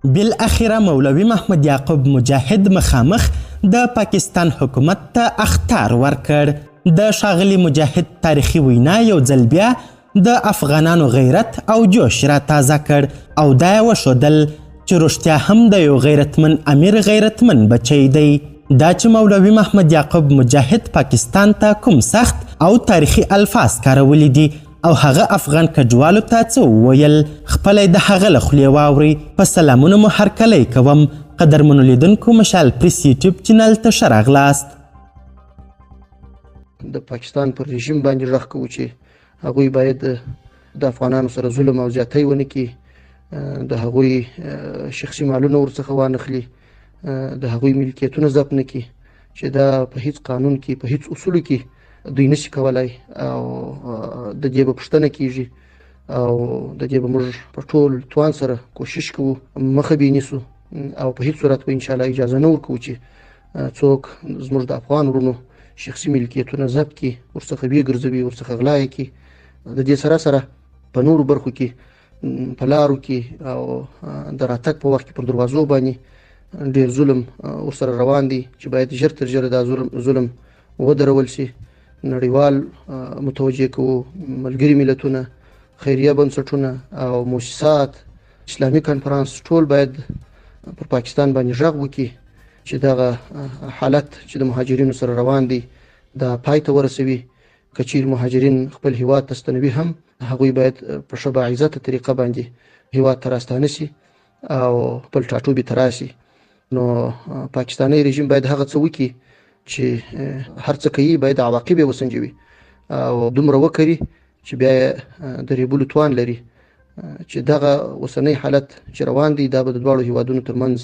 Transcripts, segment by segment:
بالاخره مولوي محمد یعقوب مجاهد مخامخ د پاکستان حکومت ته اخطار ورکړ. د ښاغلي مجاهد تاریخي وینا یو ځل بیا د افغانانو غیرت او جوش را تازه کړ او دا یې وښودل چې رښتیا هم د یو غیرتمن امیر غیرتمن بچی دی. دا چې مولوي محمد یعقوب مجاهد پاکستان ته کوم سخت او تاریخي الفاظ کارولي دي او هغه افغان کډوالو ته څه وویل، خپله یې د هغه له خولې واورئ. په سلامونو مو هرکلی کوم. قدرمنو لیدونکو، مشال پریس یوټیوب چینل ته ښه راغلاست. د پاکستان پر رژیم باندې غږ کوو چې هغوی باید د افغانانو سره ظلم او زیاتی ونه کړي، د هغوی شخصي مالونه ورڅخه وانخلي، د هغوی ملکیتونه ضبط نه کړي، چې دا په هیڅ قانون کې، په هیڅ اصولو کې دوی نشي کولای او د دې به پوښتنه کیږي او د دې به موږ په ټول توان سره کوشش کوو، مخه به نیسو او په هیڅ صورت به ان شاء الله اجازه نه ورکوو چې څوک زموږ د افغان ورونو شخصي ملکیتونه ضبط کړي، ورڅخه ویې ګرځوي، ورڅخه غلا یې کړي. د دې سره سره په نورو برخو کې، په لارو کې او د راتګ په وخت کې پر دروازو باندې ډیر ظلم ورسره روان دی چې باید ژر تر ژره دا ظلم ودرول شي. نړیوال متوجه کوو، ملګري ملتونه، خیریه بنسټونه او موسسات، اسلامي کانفرنس، ټول باید پر پاکستان باندې غږ وکړي چې دغه حالت چې د مهاجرینو سره روان دی دا پای ته ورسوي. که چیرې مهاجرین خپل هیواد ته ستنوي هم، هغوی باید په ښه باعزته طریقه باندې هیواد ته راستانه شي او خپل ټاټوبي ته راشي. نو پاکستاني رژیم باید هغه څه وکړي چې هر څه کوي، باید عواقب یې وسنجوي او دومره وکړي چې بیا د ریبلو توان لري، چې دغه اوسنی حالت چې روان دی دا به د دواړو هیوادونو ترمنځ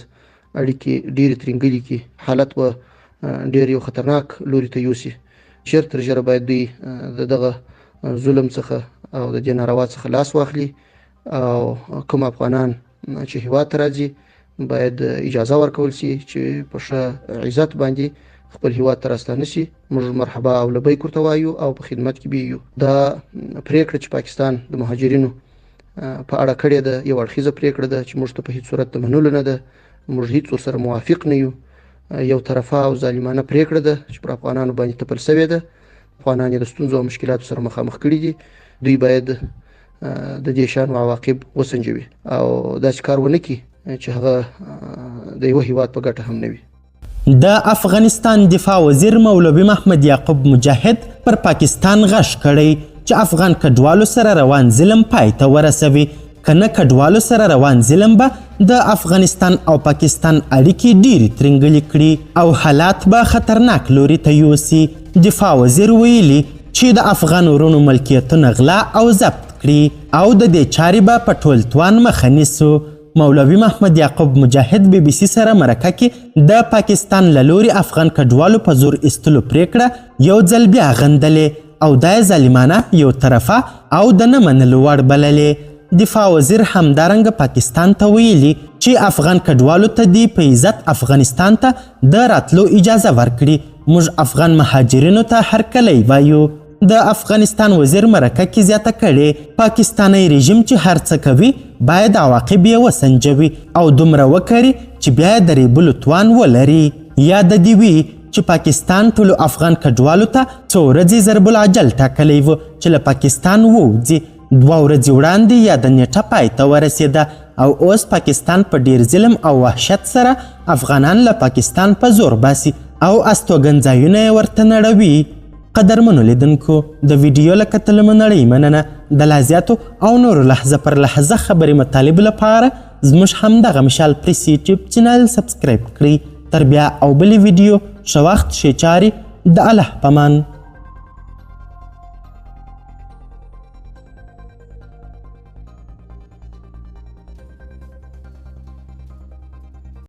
اړیکې ډېرې ترینګلې کړي، حالت به ډېر یو خطرناک لوري ته یوسي. ژر تر ژره باید دوی د دغه ظلم څخه او د دې ناروا څخه لاس واخلي او کوم افغانان چې هیواد ته راځي باید اجازه ورکول شي چې په ښه عزت باندې خپل هیواد ته راستانه شي. موږ مرحبا او لبیک ورته وایو او په خدمت کې به یو. دا پریکړه چې پاکستان د مهاجرینو په اړه کړې ده یو اړخیزه پریکړه ده چې موږ ته په هیڅ صورت د منلو نه ده، موږ هیڅ ورسره موافق نه یو. یو طرفه او ظالمانه پریکړه ده چې پر افغانانو باندې تپل شوې ده، افغانان یې د ستونزو او مشکلاتو سره مخامخ کړي دي. دوی باید د دې شان عواقب وسنجوي او داسې کار ونه کړي چې هغه د یوه هیواد په ګټه هم نه وي. د افغانستان دفاع وزیر مولوي محمد یعقوب مجاهد پر پاکستان غږ کړی چې افغان کډوالو سره روان ظلم پای ته ورسوي، که نه کډوالو سره روان ظلم به د افغانستان او پاکستان اړیکې ډېرې ترینګلې کړي او حالات به خطرناک لوري ته یوسي. دفاع وزیر ویلي چې د افغان وروڼو ملکیتونه غلا او ضبط کړي او د دې چارې به په ټول توان مخه نیسو. مولوي محمد یعقوب مجاهد بي بي سي سره مرکه کې د پاکستان له لوري افغان کډوالو په زور ایستلو پرېکړه یو ځل بیا غندلې او دا یې ظالمانه، یو طرفه او د نه منلو وړ بللې. دفاع وزیر همدارنګه پاکستان ته ویلي چې افغان کډوالو ته دې په عزت افغانستان ته د راتلو اجازه ورکړي، موږ افغان مهاجرینو ته هرکلی وایو. د افغانستان وزیر مرکه کې زیاته کړې، پاکستانی رژیم چې هر څه کوي باید عواقب یې وسنجوي او دومره وکړي چې بیا یې د ریبلو توان ولري. یاده دې وي چې پاکستان ټولو افغان کډوالو ته څو ورځې ضرب العجل ټاکلی و چې له پاکستان ووځي. 2 ورځې وړاندې یاده نیټه پای ته ورسېده او اوس پاکستان په ډیر ظلم او وحشت سره افغانان له پاکستان په زور باسي او استوګنځایونه یې ورته نړوي. قدرمنو لیدونکو، د ویډیو له کتلو مو نړۍ مننه. د لا زیاتو او نورو لحظه پر لحظه خبري مطالبو لپاره زموږ همدغه مشال پریس یوټیوب چینل سبسکرایب کړئ. تر بیا او بلې ویډیو، ښه وخت، ښې چارې، د الله پامان.